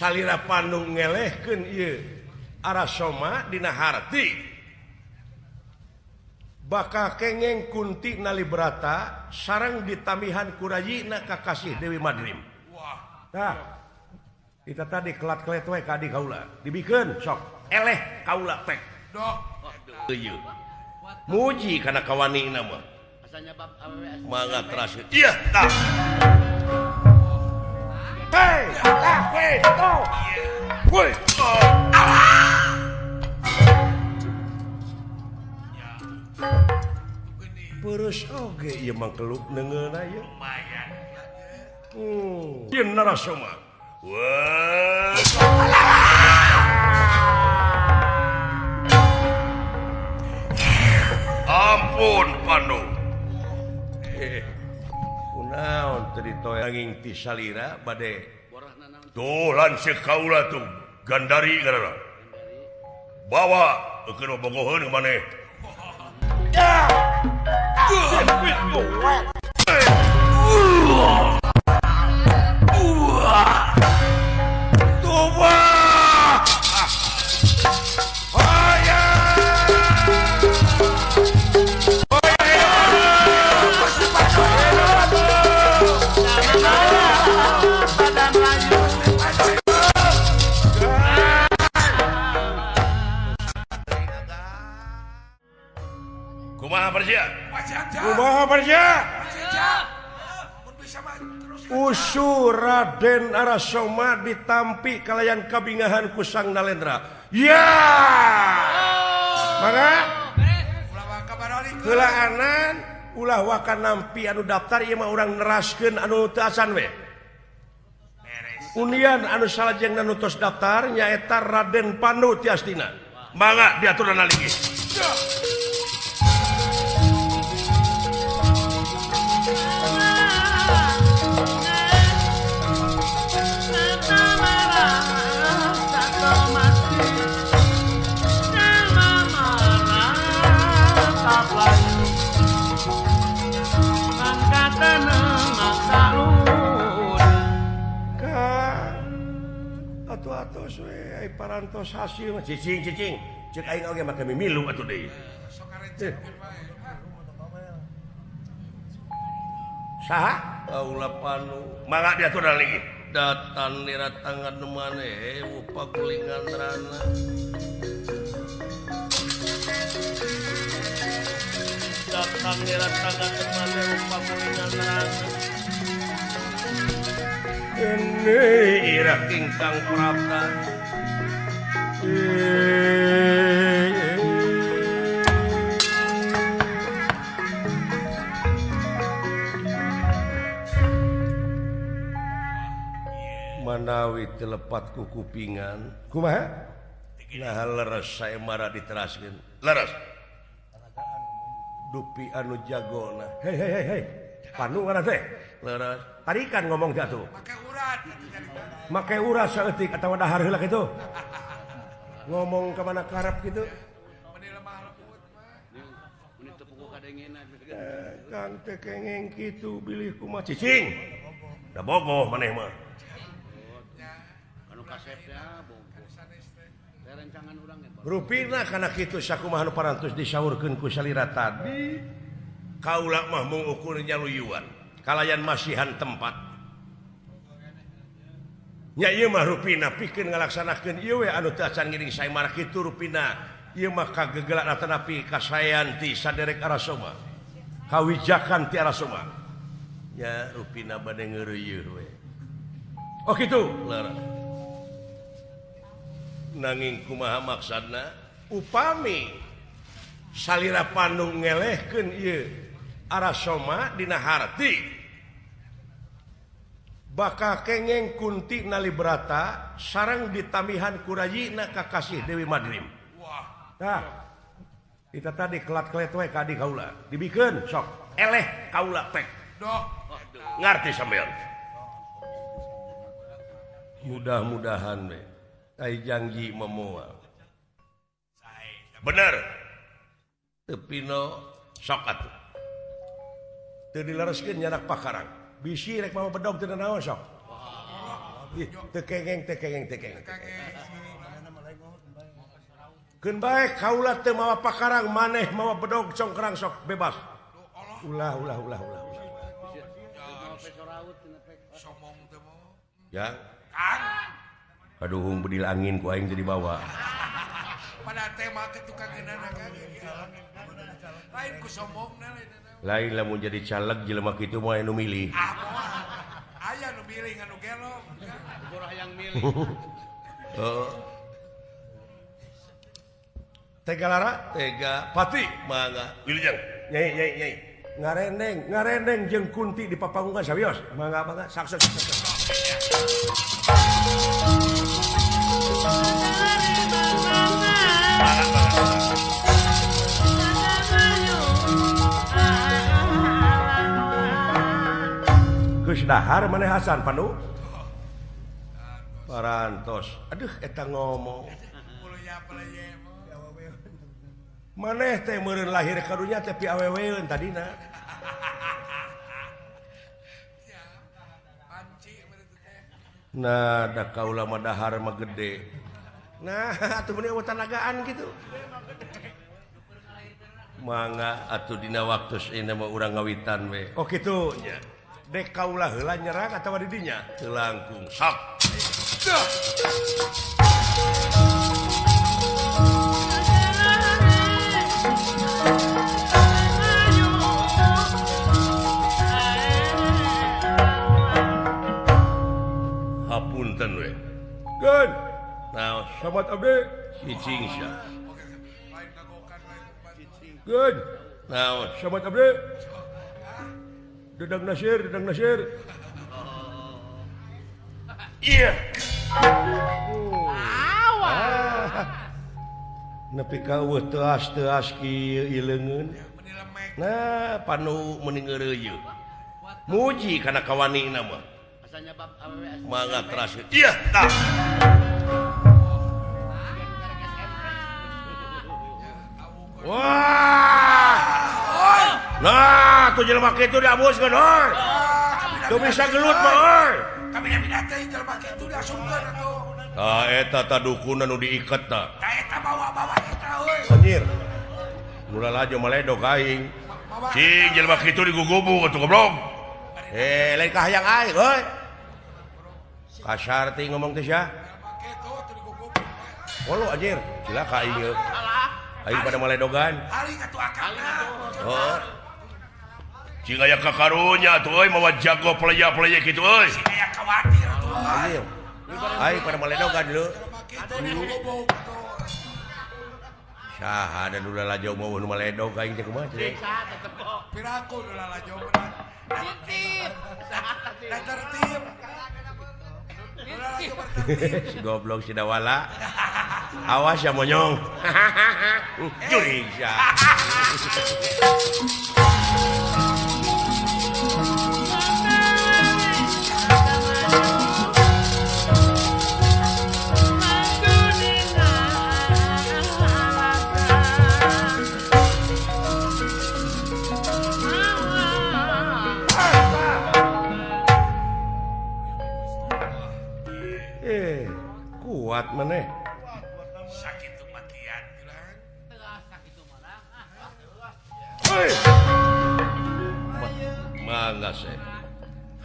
Salira Pandu ngelehkeun ieu Arasoma dina harti bakal kengeng Kunti Nalibrata sareng ditamihan ku rajina kakasih Dewi Madrim. Tah, kita tadi kelat-kelet we ka adik kaula. Dibikeun sok eleh kaula pek. Ieu. Muji kana kawanina mah. Mangga teraskeun. Iya, tah. Hey, ah, hey, oh. Woi, oh. Alah. Peurus oge ieu mah keluk neungeuna ieu. Lumayan. Ieu Narasoma. Wah. Ampun Pandu. Kunaon teu ditoe angin ti salira bade. Tuh lanceuk kaula tuh Gandari ngaranna. Bawa keur bogoheun ka maneh. Usu Raden Arasoma ditampi kalayan kabingahan ku Sang Nalendra. Ya. Mangga heulaanan ulah waka nampi anu daftar ieu mah urang neraskeun anu teu acan we. Unian anu salajengna nu tos daftar nyaeta Raden Pandu Tiastina. Mangga diaturna lagi. Atos we ai parantos hasil cicing cicing cek aing oge make mimilu atuh deui. Saha? Kaula Panu. Mangga diatur lagi. Datan diratangan nu maneh pagulingan rana. Datang diratangan nu maneh pagulingan rana. Ini irah ingkang prapta. Manawi telepat ku kupingan. Kumaha? Nah leres saya marah diteraskeun. Leres. Dupi anu jagona. Hei hei hei hei. Panu ngaran teh. Leres. Tarikan ngomong jatuh. Make urat. Make urat saeutik atawa dahar heula kitu. Ngomong ka mana karep kitu. Meni lemah lembut mah. Meni teu puguh kadengena. Kang teh kengeng kitu bilih kumaha cicing. Da bogoh maneh mah. Anu kasep ya bogoh. Teh rencangan urang ge. Rupina kana kitu sakumaha nu parantos disaurkeun ku salira tadi. Kaula mah mung ukur nyaluyuan kalayan masihan tempat. Nya ieu mah rupina pikeun ngalaksanakeun ieu we anu teu acan ngiring saemara kitu rupina ieu mah kagegelak atanapi kasaean ti saderek Arasoma. Kawijakan ti Arasoma. Nya rupina bade ngeureuyeuh we. Oh kitu leres. Nanging kumaha maksadna upami salira Pandu ngelehkeun ieu Arasoma dina harti bakal kengeng Kunti Nalibrata sareng ditamihan ku rajina kakasih Dewi Madrim. Tah, kita tadi kelat-kelet we ka adik kaula. Dibikeun sok eleh kaula pek. Ngarti sampean. Mudah-mudahan we ai janji memoal. Bener. Teu pino sok atuh. Teu dilereskeun nyanak pakarang. Bisi rek mawa bedog teu naon sok. Teu kengeng teu kengeng teu kengeng. Keun bae kaula teu mawa pakarang maneh mawa bedog congkrang sok bebas. Ulah ulah ulah ulah. Ya. Aduh bedil angin ku aing jadi bawa. Pada tema ke tukang geunana kan. Lain ku sombongna lain. Lain lamun jadi caleg jelema kitu mah anu milih. Ah, aya nu milih anu gelo. Urang yang milih. Heeh. Tega Lara, tega Pati, mangga. Wilujeng. Nyai nyai nyai. Ngarendeng, ngarendeng jeung Kunti di papanggungan sawios. Mangga mangga sakses. Geus dahar maneh Hasan Pandu? Parantos. Aduh eta ngomong. Maneh teh meureun lahir ka dunya teh piaweweun tadina. Nah, da kaula mah dahar mah gede. Nah, atuh meuni eueuh tanagaan kitu. Mangga atuh dina waktu ini mah urang ngawitan we. Oh kitu nya. Dek kaula heula nyerang atawa di dinya? Teu langkung. Sok. Hapunten we. Geun. Naon sobat abdi cicing sia. Geun. Naon sobat abdi? Dedang Nasir, Dedang Nasir. Iya. Awas. Nepi ka eueuh teuas-teuas kieu ileungeun. Nah, panu meni ngeureuyeuh. Muji kana kawanina mah. Mangga teras. Iya, tah. Wah. Nah, tuh jelema kitu diabuskeun euy. Teu bisa gelut mah euy. Kabina-bina teh jelema kitu diasupkeun atuh. Tah eta ta dukun anu diiket tah. Tah eta bawa-bawa eta euy. Anjir. Nu lalajo maledog aing. Cing jelema kitu digugubug atuh goblok. Eh, lain kahayang aing euy. Kasar teh ngomong teh sia. Wolo anjir, cilaka aing ieu. Aing pada maledogan. Aing atuh akangna. Heeh. Cing aya kakarunya atuh euy mawa jago playa-playa kitu euy. Cing aya khawatir atuh. Anjir. Aing pada maledogan leu. Saha da nu lalajo mau nu maledog aing teh kumaha teh? Piraku nu lalajo tertib. Tertib. Si goblok si Dawala. Awas ya monyong. Jurig sia. Kuat maneh. Sakitu matian urang. Sakitu malah. Hei. Mangga se.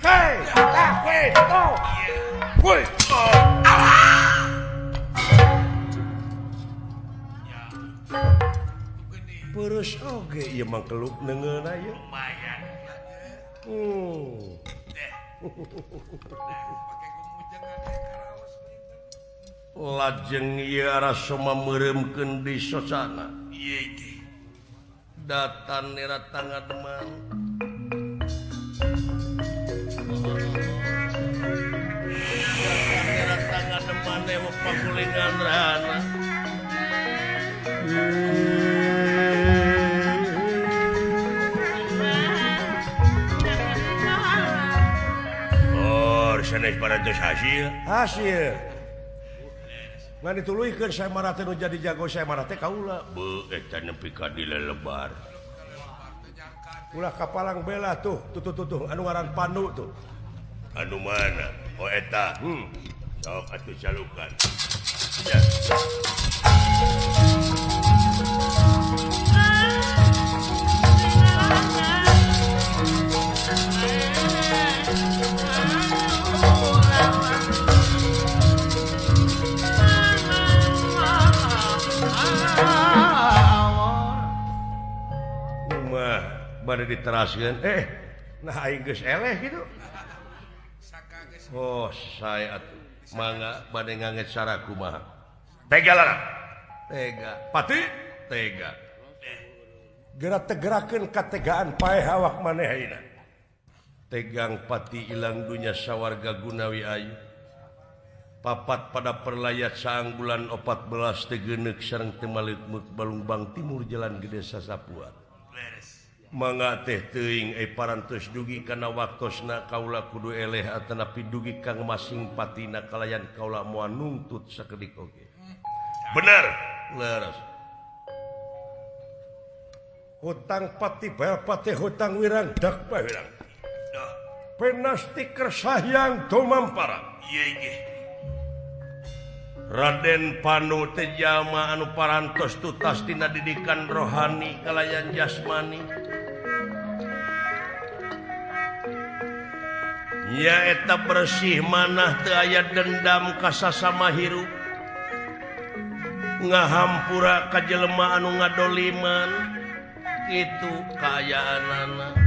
Hei, ah, weh, to. Woi. Alah. Peurus oge ieu mah keluk neungeunna ieu. Lumayan. Deh. Lajeng ieu arasoma meureumkeun di sosana. Ieu teh. Datan nera tangademan. Datan nera tangademan ewa pagulingan rana. Oh, sanes parantos hasil. Hasil. Ngan dituluykeun saya marah teh nu jadi jago saya marah teh kaula. Beuh eta nepi ka dilelebar. Ulah kapalang bela tuh, tuh tuh tuh, tuh anu ngaran Pandu tuh. Anu mana? Oh eta. Sok atuh calukan. Ya. Mah bade diteraskeun nah aing geus eleh gitu. Oh saya atuh mangga bade nganget sara kumaha. Tega lah. Tega. Pati tega. Geura tegerakeun kategaan paeh awak maneh ayeuna. Tegang pati ilang dunya sawarga gunawi ayu. Papat pada perlayat saang bulan 14 teu geuneuh sareng teu maleuk Balungbang Timur Jalan Gede Sasapuan. Mangga teh teuing parantos dugi kana waktosna kaula kudu eleh atanapi dugi kang masing patina kalayan kaula moal nungtut sakedik oge. Bener, leres. Hutang pati bayar pati hutang wirang dak bae wirang. Penasti kersahyang tumampara. Ieu ge. Raden Panu teh jalma anu parantos tutas tina didikan rohani kalayan jasmani. Nyaeta bersih manah teu aya dendam ka sasama hirup. Ngahampura ka jelema anu ngadoliman kitu kaayaanana.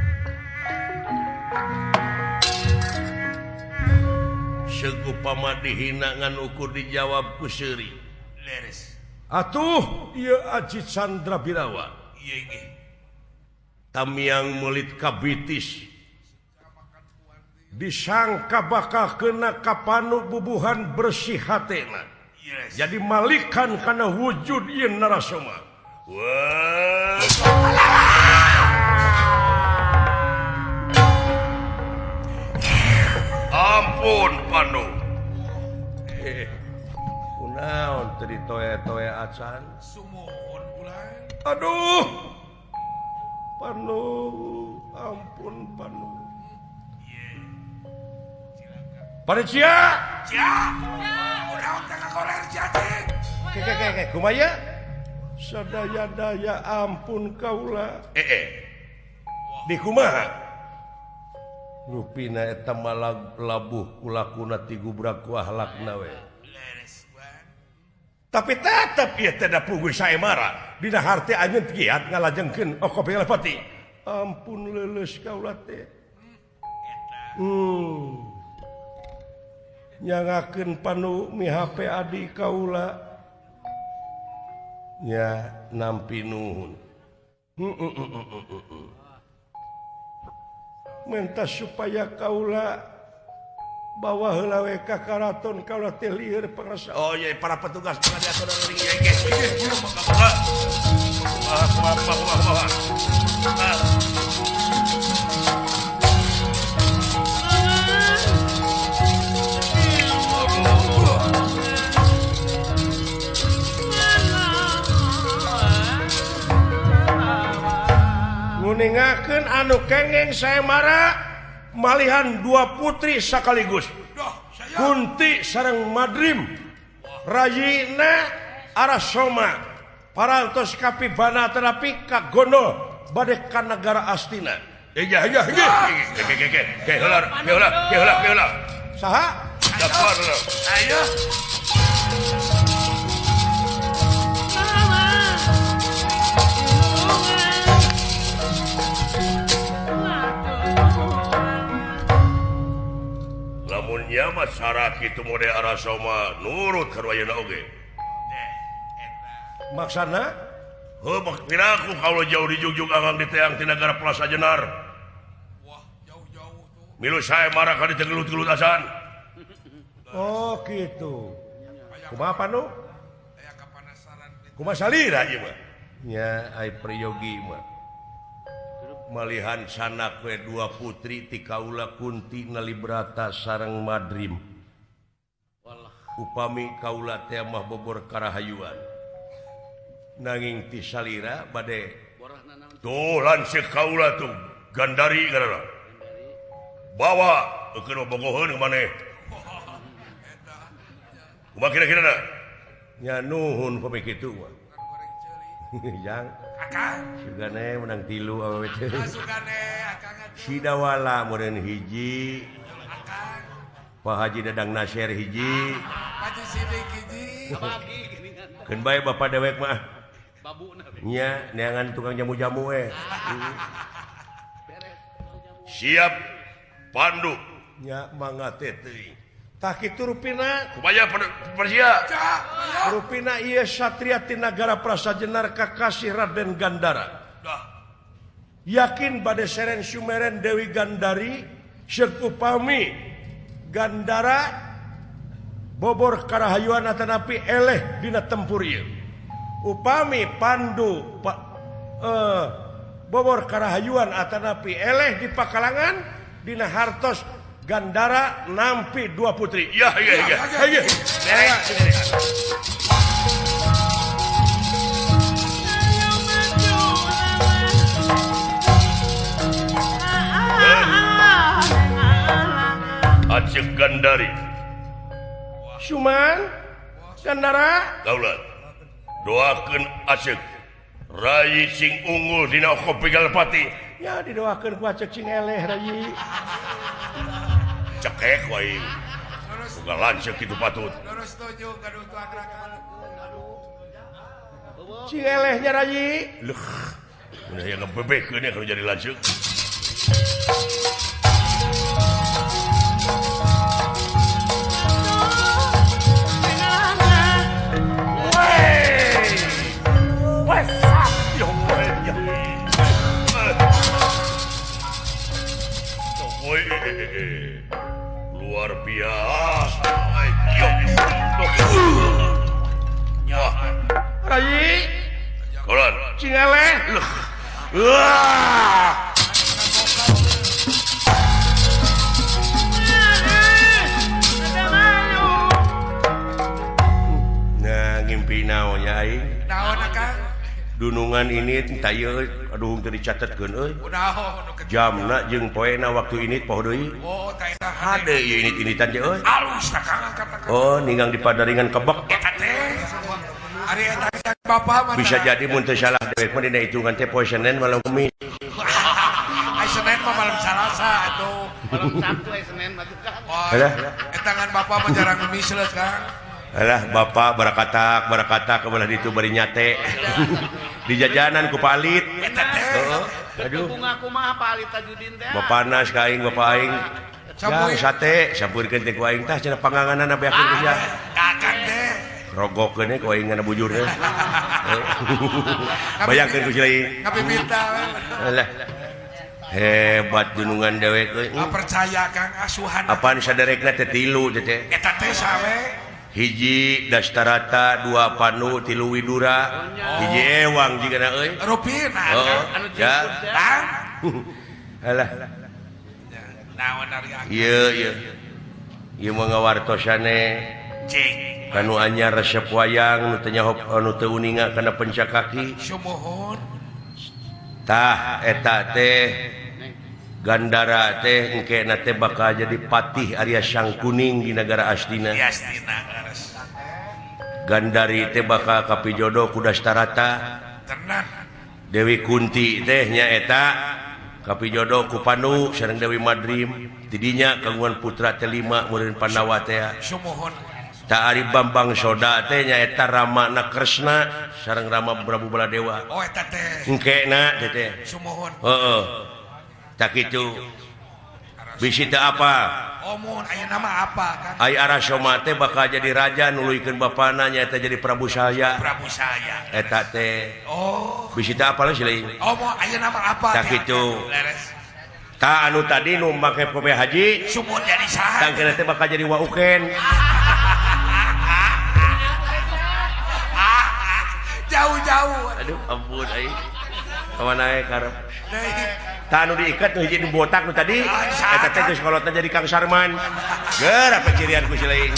Segupama dihina ngan ukur dijawab ku seuri. Leres. Atuh ieu Aji Chandra Birawa. Ieu ge. Tamiang meulit kabitis. Disangka bakal kena kapanu bubuhan bersih hatena. Yes. Jadi malikan kana wujud ieu narasoma. Wah. Ampun Panu. Kunaon teu ditoe-toe acan? Sumuhun bulan. Aduh. Panu, ampun Panu. Panitia. Cia. Kunaon teh kakoler cia cing? Ke kumaya? Sadaya-daya ampun kaula. Di kumaha? Rupina eta malah labuh kulakuna ti gubrak ku ahlakna we. Tapi tetep ieu teh da puguh saemara. Dina harte anjeun kiat ngalajengkeun oko Pati. Ampun leuleus kaula teh. Nyangakeun panu mihape adi kaula. Nya nampi nuhun. Minta supaya kaula bawa heula we ka karaton kaula teh lieur pangrasa. Oh iya para petugas pengadilan ring ieu ge. Wah. Nguningakeun anu kengeng saemara malihan dua putri sekaligus. Kunti sareng Madrim rayina Arasoma parantos kapibana terapi kagono bade ka nagara Astina. Iya. Ke heula. Saha? Ayo. Lamunnya mah syarat kitu mode Arasoma nurut ka ayeuna oge. Maksana? Heuh piraku kalau jauh dijugjug angang diteang ti nagara Plaza Jenar. Wah, jauh-jauh tuh. Milu sae marah ka ditegelut-gelut asan. Oh, kitu. Kumaha panu? Aya kapanasaran. Kumaha salira ieu mah? Nya ai priyogi mah. Malihan sanak we dua putri ti kaula Kunti Nalibrata sareng Madrim. Upami kaula teh mah bobor karahayuan. Nanging ti salira bade tuh lanceuk kaula tuh Gandari ngaranna. Bawa Eukeun bogoheun ka maneh. Kumaha kira-kira na? Nya nuhun pami kitu mah. Jang. Akang. Sugane menang 3 awewe teh. Sugane akang atuh. Sidawala meureun hiji. Akang. Pak Haji Dadang Nasir hiji. Haji Sidik hiji. Keun bae bapak dewek mah. Babuna. Nya neangan tukang jamu-jamu we. Siap Pandu. Nya mangga teh teuing. Tah kitu rupina kumaha Persia? Rupina ieu satria ti nagara Prasajenar kakasih Raden Gandara. Yakin bade seren sumeren Dewi Gandari seuk upami Gandara bobor karahayuan atanapi eleh dina tempur ieu. Upami Pandu bobor karahayuan atanapi eleh di pakalangan dina hartos Gandara nampi dua putri. Ya ya ya. Ya. Acek Gandari. Suman Gandara Daulat. Doakeun Acek Rai sing unggul dina kopi Galpati. Ya didoakeun ku Acek sing eleh Rai. Cekek wae. Boga lanceuk kitu patut. Lurus tujuh gaduh tuang rakan. Sing elehnya Rai. Leuh. Mun hayang ngebebekeun ya kalau jadi lanceuk. Luar biasa. Rai. Kolon. Sing eleh. Wah. Nah, ngimpi naon nya aing? Naon akang? Dunungan ini tah ieu aduh teu dicatetkeun euy. Jamna jeung poena waktu ini poho deui. Oh, tah eta hade ieu init-initan teh euy. Alus tah Kang kata. Oh, ninggang di padaringan kebek. Eta teh. Ari eta bapak mah bisa jadi mun teu salah dewek mah dina hitungan teh poe Senin malam Kamis. Ai Senin mah malam Salasa atuh. Malam Sabtu ai Senin mah tuh Kang. Alah, eta ngan bapak mah jarang misleut Kang. Alah bapak barakatak barakatak ke belah ditu bari nyate. Di jajanan ku Palit. Eta teh. Heeh. Aduh. Bunga kumaha Pak Alit Tajudin teh. Bapanas ka aing bapak aing. Jang sate sampurkeun teh ku aing tah cenah panganganana beakeun ku sia. Kakak teh. Rogokeun ku aing ngana bujur teh. Bayangkeun ku si lain. Ngapipita we. Alah. Hebat dunungan dewek euy. Percaya Kang asuhan. Apaan saderekna teh tilu teh teh. Eta teh sawe. Hiji Dastarata, dua Pandu, tilu Widura, hiji Ewang jigana euy. Rupina oh, anu ya. Kang. Alah. Naon ari akang? Ieu ieu. Ieu mah ngawartosane. Cing. Kanu anyar resep wayang nu teu nyaho anu teu uninga kana pencak kaki. Sumuhun. Tah eta teh Gandara teh engkena teh bakal jadi patih Arya Sangkuning di negara Astina. Gandari teh bakal kapijodo ku Dastarata. Dewi Kunti teh nyaeta kapijodo ku Pandu sareng Dewi Madrim. Tidinya kagungan putra teh lima meureun Pandawa teh. Ta ari Bambang Soda teh nyaeta Ramana Kresna sareng Rama Prabu Baladewa. Oh eta teh. Engkena teh teh. Sumuhun. Heeh. Tak itu bisi teu apa omun aya nama apa Kang? Ai Arasoma teh bakal jadi raja nuluykeun bapana nyaeta jadi Prabu Salya. Prabu Salya eta teh. Oh bisi teu apa sih lain. Omo aya nama apa? Tak kitu. Ta anu tadi nu make kope haji sumur jadi saha? Tangkeuna teh bakal jadi wauken. Jauh-jauh. Aduh ampun aing. Kamana we karep. Tah anu diikat nu hiji nu botak nu tadi eta teh geus kolotna jadi Kang Sarman. Geura pecirian ku si lain.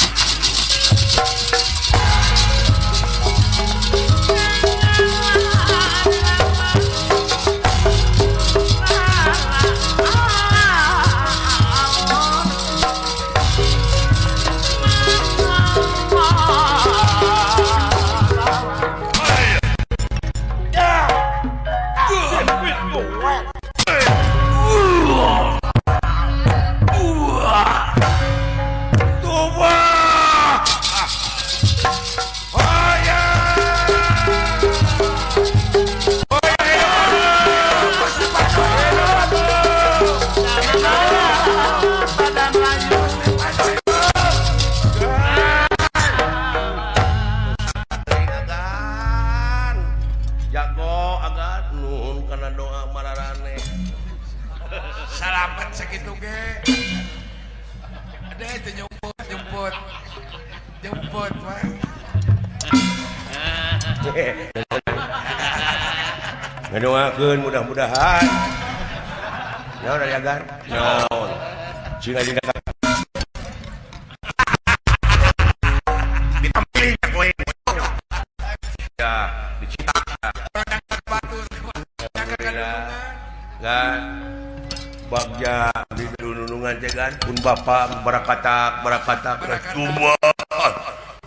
sakitu ge. Ada itu jemput. Jemput mah. Ngadoakeun mudah-mudahan. Naon ari agar? Naon? Cing aja ditampilin koe. Ya, dicita. Kan bagja di nunungan teh kan pun bapak barakatak barakatak kumaha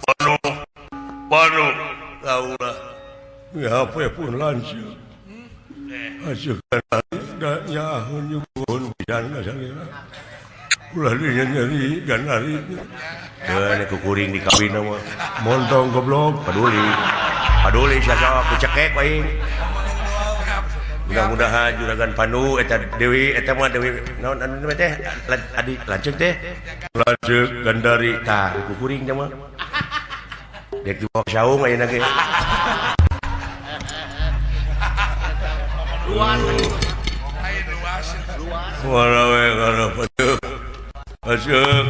panu panu kaula ya apa pun lanceuk asyik da nyaho nyuhun pisan ka salira ulah nyeri ganari teu kukuring di kawin mah montong goblok peduli peduli sia ku cekek aing. Mudah-mudahan juragan Pandu eta Dewi eta mah Dewi naon anu teh adi lanceuk teh lanceuk Gandari tah kukuring teh mah dek dibawa saung ayeuna ge luas luas wala we kana patuh asyik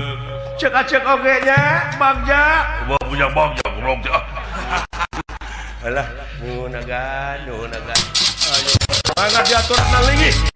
cek acek oge nya bagja kumaha punya bagja goblok teh alah nuhun agan nuhun agan. Mangga diatur nang linggih.